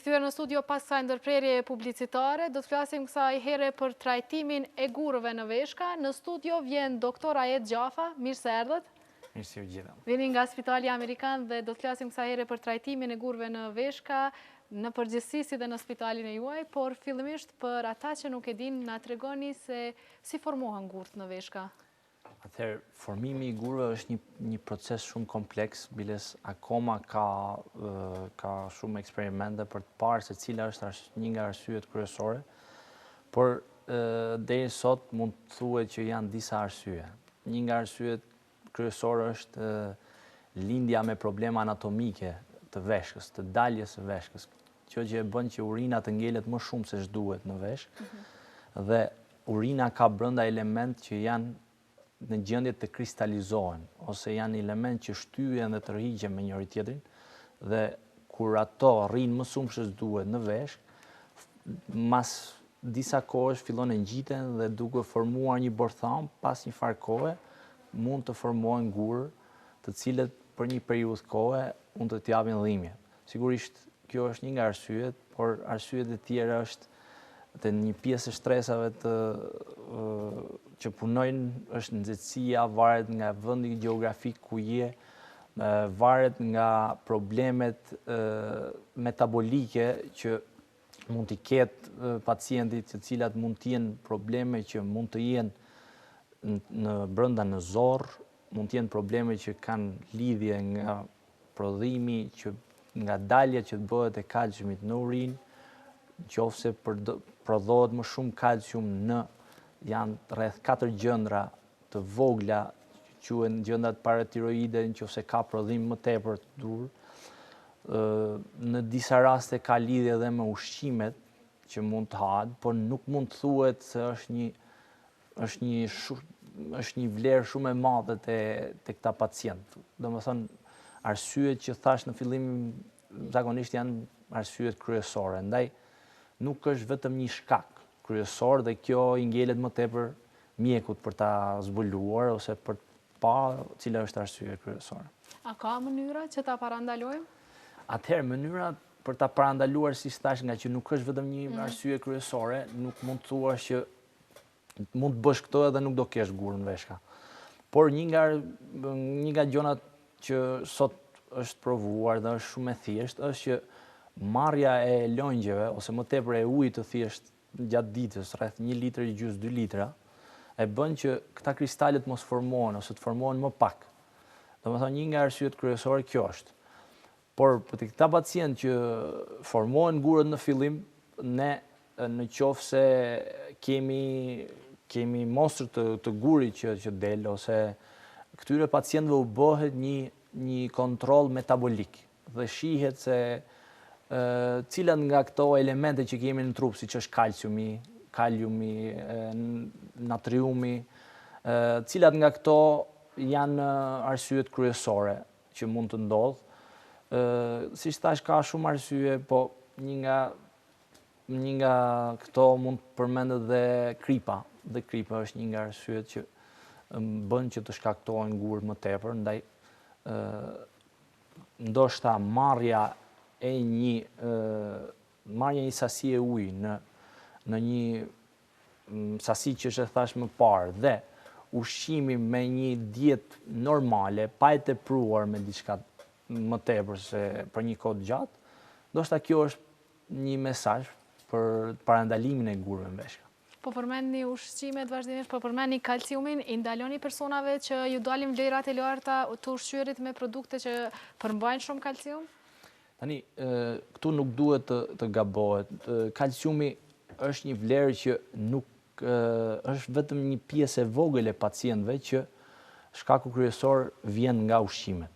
Rikthyer në studio pas kësaj ndërprerjeje publicitare, do të flasim kësaj here për trajtimin e gurëve në veshka. Në studio vjen doktor Ajet Xhafa, mirë se erdhët. Mirë se ju gjeta. Vini nga Spitali Amerikan dhe do të flasim kësaj here për trajtimin e gurëve në veshka, në përgjithësi si dhe në spitalin e juaj, por fillimisht për ata që nuk e dinë, na tregoni se si formohen gurët në veshka. Atëherë, formimi i gurëve është një, një proces shumë kompleks, biles akoma ka, ka shumë eksperimente për të parë se cila është një nga arsyet kryesore, por deri sot mund të thuhet që janë disa arsye. Një nga arsyet kryesore është lindja me probleme anatomike të veshkës, të daljes së veshkës, kjo që e bën që urina të ngelet më shumë se ç'duhet në veshkë, mhm. dhe Urina ka brenda elementë që janë në gjendje të kristalizohen ose janë elementë që shtyhen dhe tërhiqen me njëri-tjetrin dhe kur ato rrinë më shumë se ç'duhet në veshkë, mas disa kohësh fillon e ngjiten dhe duke formuar një bërthamë, pas një farë kohe mund të formohen gurë, të cilët për një periudhë kohe mund të të japin dhimbje. Sigurisht, kjo është një nga arsyet, por arsyet e tjera është te një pjesë e shtresave të që punojnë është nxehtësia, varet nga vendi gjeografik ku je, varet nga problemet metabolike që mund t'i ketë pacienti, të cilat mund të jenë probleme që mund të jenë në brenda në zorrë, mund të jenë probleme që kanë lidhje nga prodhimi që nga dalja që bëhet e kalciumit në urinë, në qoftë se prodhohet më shumë kalcium në janë rreth 4 gjëndra të vogla, që quhen gjëndrat paratiroide, në qoftë se ka prodhim më tepër të dur. Në disa raste ka lidhje edhe me ushqimet që mund të hahet, por nuk mund të thuhet se është një është një është një vlerë shumë e madhe te te këta pacientë. Domethënë arsyet që thashë në fillim zakonisht janë arsyet kryesore. Ndaj nuk është vetëm një shkak kryesor dhe kjo i ngelet më tepër mjekut për ta zbuluar ose për të pa cila është arsyeja kryesore. A ka mënyra që ta parandalojmë? Atëherë, mënyra për ta parandaluar, siç thashë, ngaqë nuk është vetëm një mm. arsye kryesore, nuk mund të thuash që mund të bësh këto edhe nuk do kesh gurë në veshka. Por një nga një nga gjonat që sot është provuar dhe është shumë e thjeshtë është që marrja e lëngjeve ose më tepër e ujit të thjeshtë gjatë ditës, rreth 1 litër e gjysmë, 2 litra, e bën që këta kristale të mos formohen ose të formohen më pak. Domethënë një nga arsyet kryesore kjo është. Por për këta pacientë që formohen gurët në fillim, ne në qoftë se kemi kemi mostër të, të gurit që, që del, ose këtyre pacientëve u bëhet një, një kontroll metabolik dhe shihet se cilat nga këto elemente që kemi në trup, siç është kalciumi, kaliumi, natriumi, cilat nga këto janë arsyet kryesore që mund të ndodhë. Siç thashë ka shumë arsye, po një nga një nga këto mund të përmendet dhe kripa, dhe kripa është një nga arsyet që bën që të shkaktohen gurë më tepër, ndaj ndoshta marrja e një marrja një sasie uji në në një sasi që e thashë më parë dhe ushqimi me një dietë normale, pa e tepruar me diçka më tepër se për një kohë të gjatë, ndoshta kjo është një mesazh për parandalimin e gurëve në veshka. Po përmendni ushqimet vazhdimisht, po përmendni kalciumin, i ndaloni personave që ju dalin vlerat e larta të ushqyerit me produkte që përmbajnë shumë kalcium? Tani, këtu nuk duhet të, të gabohet. Kalciumi është një vlerë që nuk është vetëm një pjesë e vogël e pacientëve që shkaku kryesor vjen nga ushqimet.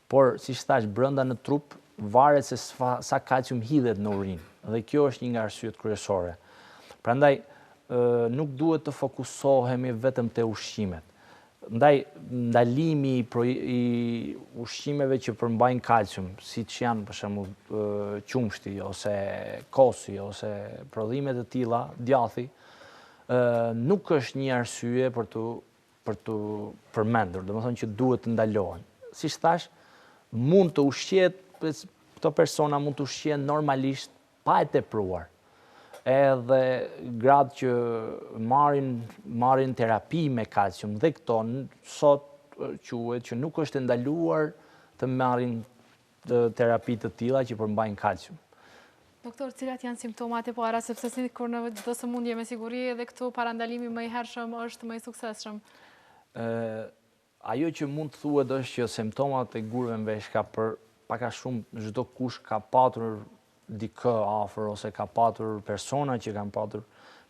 Por, siç thashë, brenda në trup varet se sa kalcium hidhet në urinë dhe kjo është një nga arsyet kryesore. Prandaj, nuk duhet të fokusohemi vetëm te ushqimet. Ndaj, ndalimi i ushqimeve që përmbajnë kalcium, siç janë për shembull qumështi ose kosi ose prodhime të tilla, djathi, nuk është një arsye për t'u për t'u përmendur, domethënë që duhet të ndalohen. Siç thashë, mund të ushqehet. Këto persona mund të ushqehen normalisht pa e tepruar. Edhe gratë që marrin marrin terapi me kalcium dhe këto sot quhet që nuk është e ndaluar të marrin terapi të tilla që përmbajnë kalcium. Doktor, cilat janë simptomat e para, sepse sikur në çdo sëmundje me siguri edhe këtu parandalimi më i hershëm është më i suksesshëm? Ajo që mund të thuhet është që simptomat e gurëve në veshka për pak a shumë çdokush ka patur dikë afër ose ka patur persona që kanë patur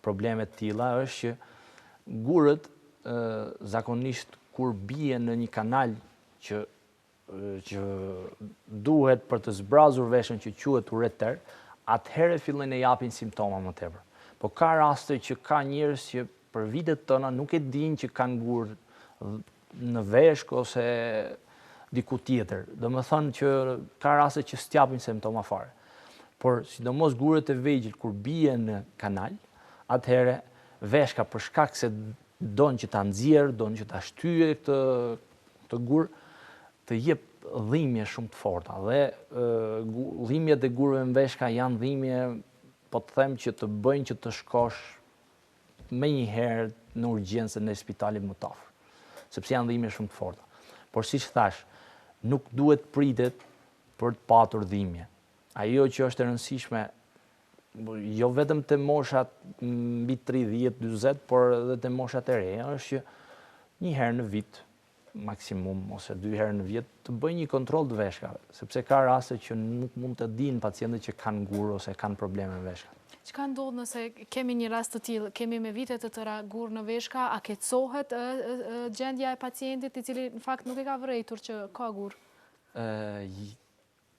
probleme të tilla është që gurët zakonisht kur bien në një kanal që që duhet për të zbrazur veshkën që quhet ureter, atëherë fillojnë e japin simptoma më tepër. Po ka raste që ka njerëz që për vite të tëra nuk e dinë që kanë gurë në veshkë ose diku tjetër. Domethënë që ka raste që s't'japin simptoma fare. Por sidomos gurët e vegjël kur bien në kanal, atëherë veshka për shkak se don që ta nxjerrë, don që ta shtyjë këtë këtë gur, të jep dhimbje shumë të forta dhe dhimbjet e gurëve në veshka janë dhimbje po të them që të bëjnë që të shkosh menjëherë në urgjencën e spitalit më të afërt, sepse janë dhimbje shumë të forta. Por siç thashë, nuk duhet pritet për të patur dhimbje. Ajo që është e rëndësishme, jo vetëm te moshat mbi 30, 40, por edhe te moshat e reja, është që një herë në vit maksimum ose dy herë në vit të bëjë një kontroll të veshkave, sepse ka raste që nuk mund të dinë pacientët që kanë gurë ose kanë probleme me veshkat. Çka ndodh nëse kemi një rast të tillë, kemi me vite të tëra gurë në veshka, a keqësohet gjendja e pacientit i cili në fakt nuk e ka vërejtur që ka gurë?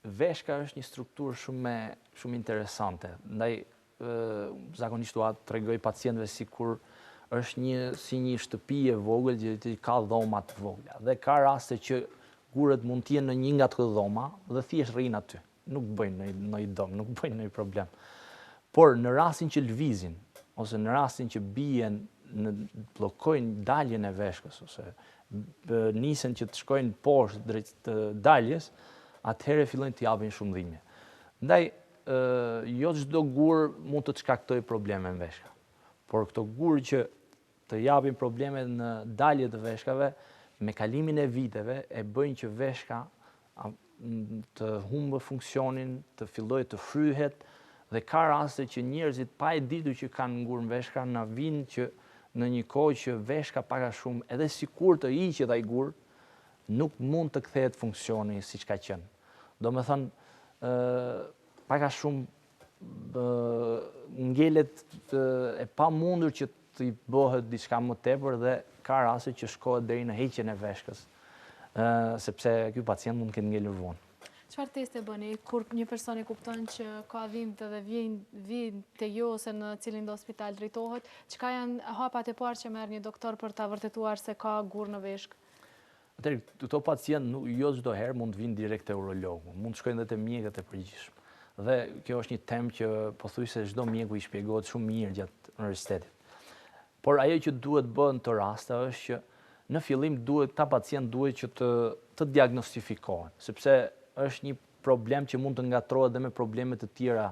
Veshka është një strukturë shumë shumë interesante. Ndaj zakonisht ua tregoj pacientëve sikur është një si një shtëpi e vogël që ka dhoma të vogla dhe ka raste që gurët mund të jenë në një nga këto dhoma dhe thjesht rrinë aty. Nuk bëjnë ndonjë dëm, nuk bëjnë ndonjë problem. Por në rastin që lëvizin ose në rastin që bien në bllokojnë daljen e veshkës ose nisen që të shkojnë poshtë drejt daljes, atëherë fillojnë të japin shumë dhimbje. Ndaj, jo çdo gur mund të të shkaktojë probleme në veshka. Por këto gurë që të japin probleme në dalje të veshkave, me kalimin e viteve e bëjnë që veshka të humbë funksionin, të fillojë të fryhet dhe ka raste që njerëzit pa e ditur që kanë gur në veshka na vijnë që në një kohë që veshka pak a shumë edhe sikur të hiqet ai gur, nuk mund të kthehet funksioni siç ka qenë. Domethënë, pak a shumë ngelet e pamundur që të bëhet diçka më tepër dhe ka raste që shkohet deri në heqjen e veshkës, sepse ky pacient mund të ketë ngelur vonë. Çfarë teste bëni kur një person e kupton që ka dhimbje dhe vjen vjen te ju ose në cilindo spital drejtohet, çka janë hapat e parë që merr një doktor për ta vërtetuar se ka gur në veshkë? Atëherë, këto pacientë nuk, jo çdo herë mund të vinë direkt te urologu, mund të shkojnë dhe te mjekët e përgjithshëm. Dhe kjo është një temë që pothuajse çdo mjeku i shpjegohet shumë mirë gjatë universitetit. Por ajo që duhet bëhet në këto raste është që në fillim duhet këta pacientë duhet që të të diagnostifikohen, sepse është një problem që mund të ngatërrohet dhe me probleme të tjera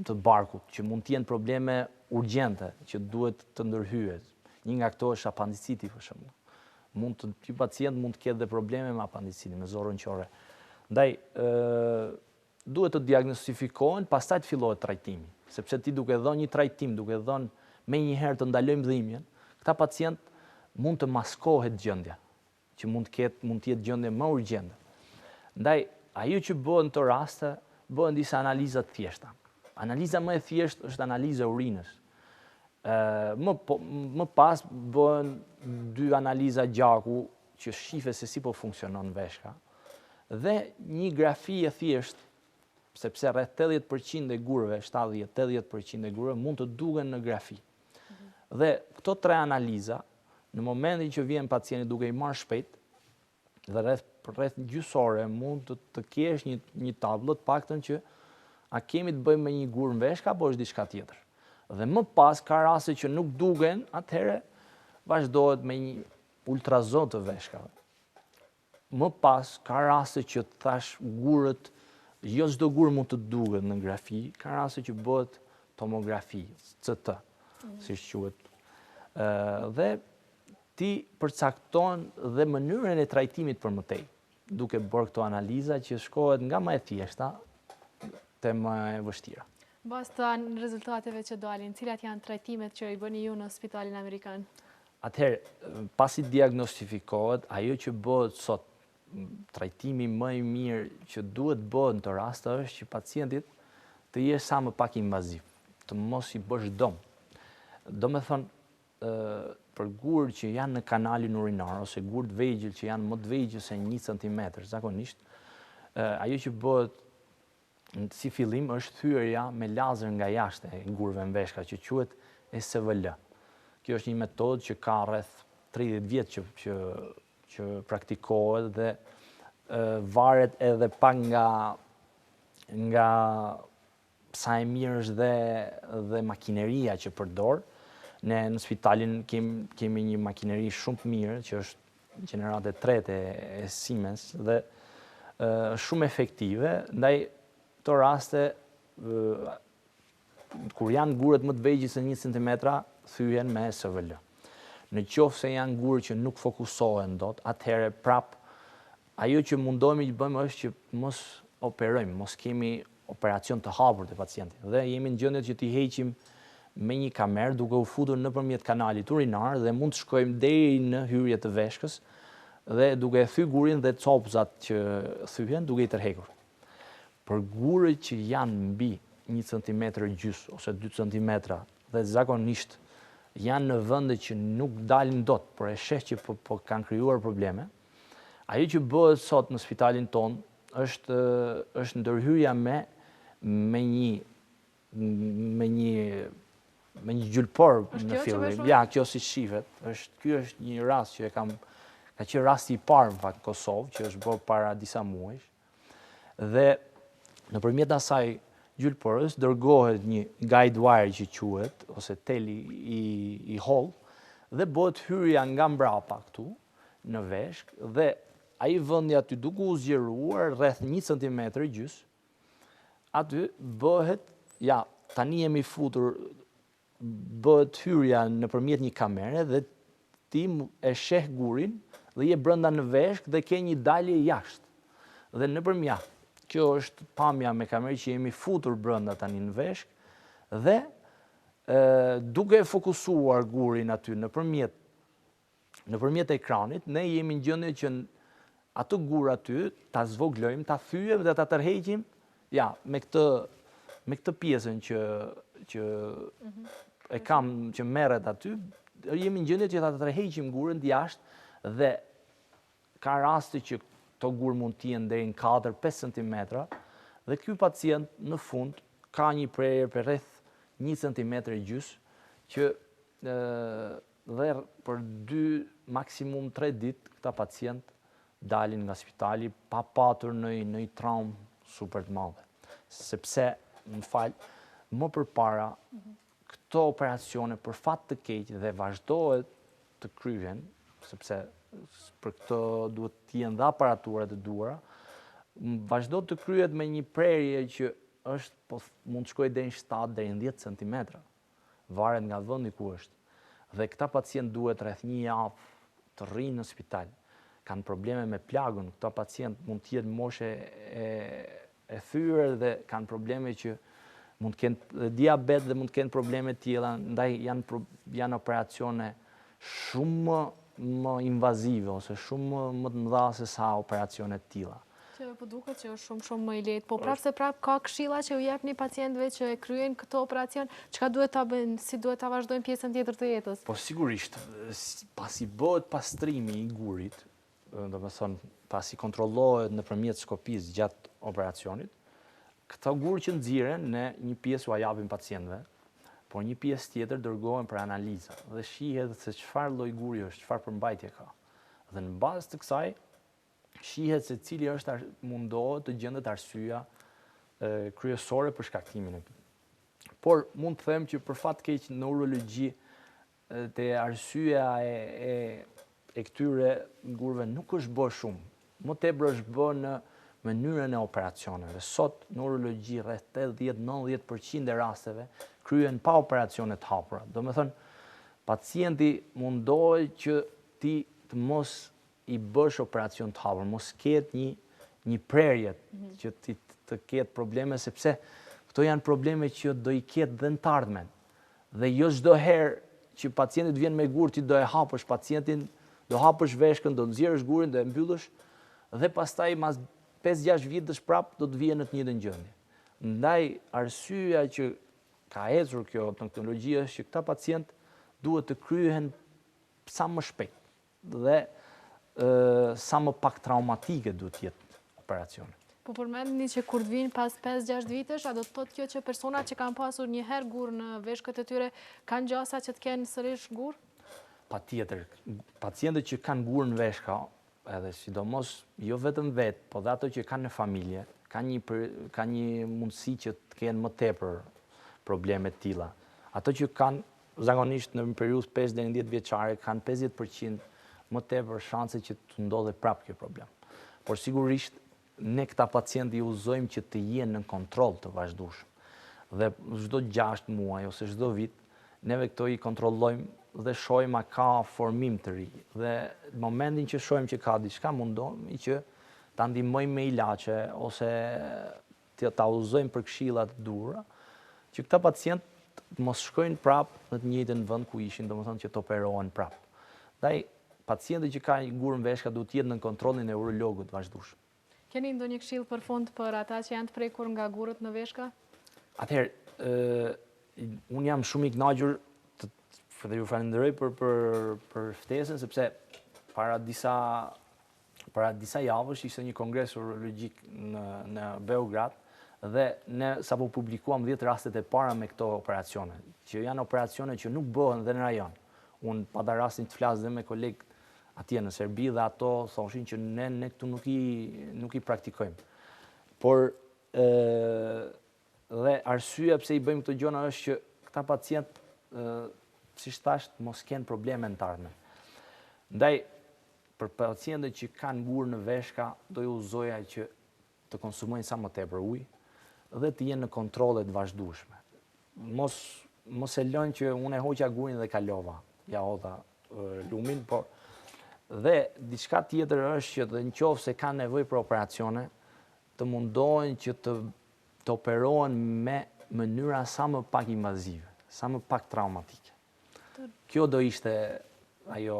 të barkut, që mund të jenë probleme urgjente, që duhet të ndërhyhet. Një nga këto është apandiciti, për shembull. Mund të ky pacient mund të ketë dhe probleme me apandicitin, me zorrën qorre. Ndaj, ë duhet të diagnostifikohen, pastaj të fillohet trajtimi, sepse ti duke dhënë një trajtim, duke dhënë menjëherë të ndalojmë dhimbjen, këta pacientë mund të maskohet gjendja. që mund të ketë, mund të jetë gjendje më urgjente. Ndaj, ajo që bëhet në këto raste, bëhen disa analiza të thjeshta. Analiza më e thjeshtë është analiza e urinës. Ë më po, më pas bëhen dy analiza gjaku që shife se si po funksionon veshka dhe një grafi e thjeshtë sepse rreth 80% e gurëve, 70-80% e gurëve mund të duken në grafi. Dhe këto tre analiza Në momentin që vjen pacienti duke i marrë shpejt dhe rreth rreth gjysë ore mund të, të kesh një një tablo të paktën që a kemi të bëjmë me një gur në veshka apo është diçka tjetër. Dhe më pas ka raste që nuk duken, atëherë vazhdohet me një ultrazon të veshkave. Më pas ka raste që të thashë gurët Jo çdo gur mund të duket në grafi, ka raste që bëhet tomografi, CT, mm. siç quhet. Dhe ti përcakton dhe mënyrën e trajtimit për më tej, duke bërë këto analiza që shkohet nga më e thjeshta te më e vështira. Në bazë të rezultateve që dalin, cilat janë trajtimet që i bëni ju në spitalin amerikan? Atëherë, pasi diagnostifikohet, ajo që bëhet sot, trajtimi më i mirë që duhet bëhet në këto raste është që pacientit të jesh sa më pak invaziv, të mos i bësh dëm. Domethënë, për gurë që janë në kanalin urinar ose gurë të vegjël që janë më të vegjël se 1 cm, zakonisht, ajo që bëhet si fillim është thyerja me lazer nga jashtë e gurëve në veshka që quhet SVL. Kjo është një metodë që ka rreth 30 vjet që që që praktikohet dhe varet edhe pak nga nga sa e mirë është dhe dhe makineria që përdor. Ne në spitalin kemi kemi një makineri shumë të mirë që është gjenerata e tretë e Siemens dhe është shumë efektive, ndaj këto raste kur janë gurët më të vegjël se 1 cm, thyhen me SVL. Në qoftë se janë gurë që nuk fokusohen dot, atëherë prap Ajo që mundohemi të bëjmë është që mos operojmë, mos kemi operacion të hapur te pacienti dhe jemi në gjendje që t'i heqim me një kamerë duke u futur nëpërmjet kanalit urinar dhe mund të shkojmë deri në hyrje të veshkës dhe duke e thy gurin dhe copëzat që thyhen duke i tërhequr. Për gurët që janë mbi një centimetër e gjys ose dy centimetra dhe zakonisht janë në vende që nuk dalin dot, por e sheh që po, po kanë krijuar probleme, Ajo që bëhet sot në spitalin tonë është është ndërhyrja me me një me një me një gjylporë në fillim. Ja, kjo si shifet, është ky është një rast që e kam ka qenë rasti i parë në fakt në Kosovë, që është bërë para disa muajsh. Dhe nëpërmjet asaj gjylporës dërgohet një guide wire që quhet ose teli i i hollë dhe bëhet hyrja nga mbrapa këtu në veshkë dhe ai vendi aty duke u zgjeruar rreth një centimetër e gjys, aty bëhet, ja, tani jemi futur, bëhet hyrja nëpërmjet një kamere dhe ti e sheh gurin dhe je brenda në veshkë dhe ke një dalje jashtë. Dhe nëpërmjet, kjo është pamja me kamerë që jemi futur brenda tani në veshkë dhe duke e fokusuar gurin aty nëpërmjet Nëpërmjet ekranit, ne jemi në gjendje që atë gur aty ta zvoglojmë, ta thyejmë dhe ta tërheqim, ja, me këtë me këtë pjesën që që mhm. e kam që merret aty, jemi në gjendje që ta tërheqim gurin jashtë dhe ka raste që këto gurë mund të jenë deri në 4-5 cm dhe ky pacient në fund ka një prerje për rreth 1 cm e gjys që Dhe për dy, maksimum tre ditë këta pacientë dalin nga spitali pa patur ndonjë traumë super të madhe. Sepse, më fal, më përpara këto operacione për fat të keq dhe vazhdohet të kryhen, sepse për këto duhet të jenë dhe aparaturat e duhura, vazhdo të kryhet me një prerje që është, po, mund të shkojë deri në 7 deri në 10 cm. Varet nga vendi ku është. Dhe këta pacientë duhet rreth një javë të rrinë në spital. Kanë probleme me plagën, këta pacientë mund të jetë moshë e e thyer dhe kanë probleme që mund të kenë dhe diabet dhe mund të kenë probleme të tjera, ndaj janë janë operacione shumë më më invazive ose shumë më më të mëdha se sa operacione të tilla. Që po duket që është shumë shumë më i lehtë, po prapë se prapë ka këshilla që u jepni pacientëve që e kryejnë këtë operacion, çka duhet ta bëjnë, si duhet ta vazhdojnë pjesën tjetër të jetës? Po sigurisht, pasi bëhet pastrimi i gurit, domethënë pasi kontrollohet nëpërmjet skopisë gjatë operacionit, këto gurë që nxirren ne një pjesë ua japim pacientëve, por një pjesë tjetër dërgohen për analiza dhe shihet se çfarë lloj guri është, çfarë përmbajtje ka. Dhe në bazë të kësaj shihet se cili është mundohet të gjendet arsyeja kryesore për shkaktimin e tij. Por mund të them që për fat keq në urologji te arsyeja e e e këtyre gurëve nuk është bërë shumë. Më tepër është bërë në mënyrën e operacioneve. Sot në urologji rreth 80-90% e rasteve kryhen pa operacione të hapura. Domethënë, pacienti mundohet që ti të mos i bësh operacion të hapur, mos ketë një një prerje mhm. që ti të ketë probleme, sepse këto janë probleme që do i ketë dhe në të ardhmen. Dhe jo çdo herë që pacienti të vjen me gur ti do e hapësh pacientin, do hapësh veshkën, do nxjerrësh gurin, do e mbyllësh dhe pastaj mas 5-6 vjetësh prap do të vijë në të njëjtën gjendje. Ndaj arsyeja që ka ecur kjo teknologji është që këta pacientë duhet të kryehen sa më shpejt dhe sa më pak traumatike duhet të jetë operacioni. Po përmendni që kur të vijnë pas 5-6 vitesh, a do të thotë kjo që personat që kanë pasur një herë gur në veshkët e tyre, kanë gjasa që të kenë sërish gur? Patjetër, pacientët që kanë gur në veshka, edhe sidomos jo vetëm vetë, po dhe ato që kanë në familje, kanë një, kanë një mundësi që të kenë më tepër probleme të tilla. Ato që kanë zakonisht në një periudhë 5 deri në 10 vjeçare kanë 50% më tepër shanse që të ndodhë prapë kjo problem. Por sigurisht ne këta pacientë i udhëzojmë që të jenë në kontroll të vazhdueshëm. Dhe çdo 6 muaj ose çdo vit neve këto i kontrollojmë dhe shohim a ka formim të ri. Dhe në momentin që shohim që ka diçka, mundohemi që ta ndihmojmë me ilaçe ose të ta udhëzojmë për këshilla të duhura, që këta pacientë të mos shkojnë prapë në të njëjtën vend ku ishin, domethënë që të operohen prapë. Ndaj, pacienti që ka një gur në veshka duhet të jetë nën kontrollin e urologut vazhdueshëm. Keni ndonjë këshillë për fund për ata që janë të prekur nga gurët në veshka? Atëherë, unë jam shumë i kënaqur të dhe ju falenderoj për për për ftesën sepse para disa Para disa javësh ishte një kongres urologjik në në Beograd dhe ne sapo publikuam 10 rastet e para me këto operacione, që janë operacione që nuk bëhen dhe në rajon. Unë pata rastin të flas dhe me kolegë atje në Serbi dhe ato thoshin që ne ne këtu nuk i nuk i praktikojmë. Por ë dhe arsyeja pse i bëjmë këto gjëra është që këta pacientë siç thashë, mos kenë probleme në të ardhmen. Ndaj Për pacientët që kanë gurë në veshka, do ju udhëzoja që të konsumojnë sa më tepër ujë dhe të jenë në kontrolle të vazhdueshme. Mos mos e lënë që unë e hoqa gurin dhe kalova, ja hodha lumin, por dhe diçka tjetër është që dhe në qoftë se kanë nevojë për operacione, të mundohen që të të operohen me mënyra sa më pak invazive, sa më pak traumatike. Kjo do ishte ajo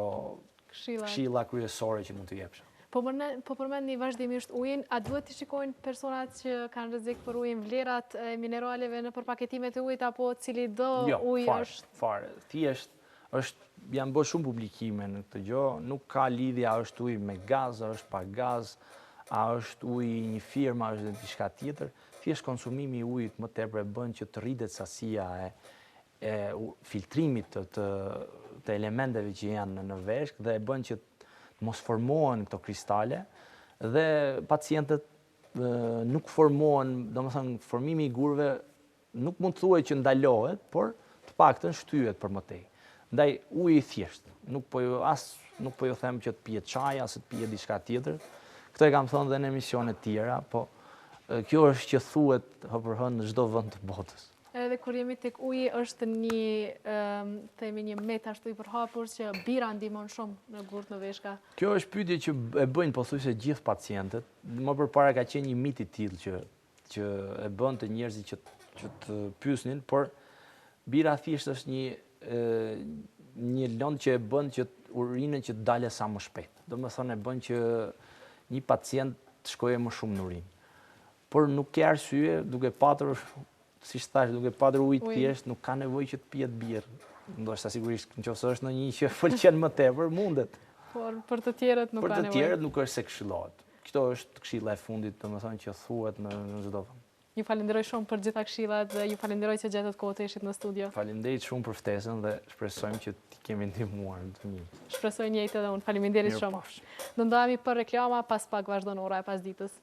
këshilla kryesore që mund të jepsha. Po, po përmendni vazhdimisht ujin, a duhet të shikojnë personat që kanë rrezik për ujin vlerat e mineraleve nëpër paketimet e ujit, apo cilido jo, ujë është? Jo, fare, thjesht, është, janë bërë shumë publikime në këtë gjë, nuk ka lidhje a është ujë me gaz, a është pa gaz, a është uji i një firme, a është diçka tjetër, thjesht konsumimi i ujit më tepër e bën që të rritet sasia e e filtrimit të të të elementeve që janë në veshkë dhe e bën që të mos formohen këto kristale dhe pacientët nuk formohen, domethënë formimi i gurëve nuk mund të thuhet që ndalohet, por të paktën shtyhet për më tej. Ndaj uji i thjeshtë, nuk po ju as nuk po ju them që të pihet çaj ose të pihet diçka tjetër. Këtë e kam thënë dhe në emisione të tjera, po kjo është që thuhet hë për hë në çdo vend të botës. Edhe kur jemi tek uji është një, themi një mit ashtu i përhapur që bira ndihmon shumë në gurët në veshka. Kjo është pyetje që e bëjnë pothuajse gjithë pacientët. Më përpara ka qenë një mit i tillë që që e bënte njerëzit që që të pyesnin, por bira thjesht është një një lëndë që e bën që urinën që të dalë sa më shpejt. Domethënë e bën që një pacient të shkojë më shumë në urinë. Por nuk ke arsye, duke patur, siç thashë, duke patur ujë të thjeshtë, nuk ka nevojë që të pihet birrë. Ndoshta sigurisht, në qoftë se është ndonjë që pëlqen më tepër, mundet. Por për të tjerët nuk ka nevojë. Për të tjerët nuk është se këshillohet. Kjo është këshilla e fundit, domethënë që thuhet në në çdo vend. Ju falenderoj shumë për gjitha këshillat dhe ju falenderoj që gjetët kohë të ishit në studio. Faleminderit shumë për ftesën dhe shpresojmë që t'i kemi ndihmuar të mirë. Shpresoj njëjtë edhe unë. Faleminderit shumë. Do ndahemi për reklama, pas pak vazhdon ora e pasdites.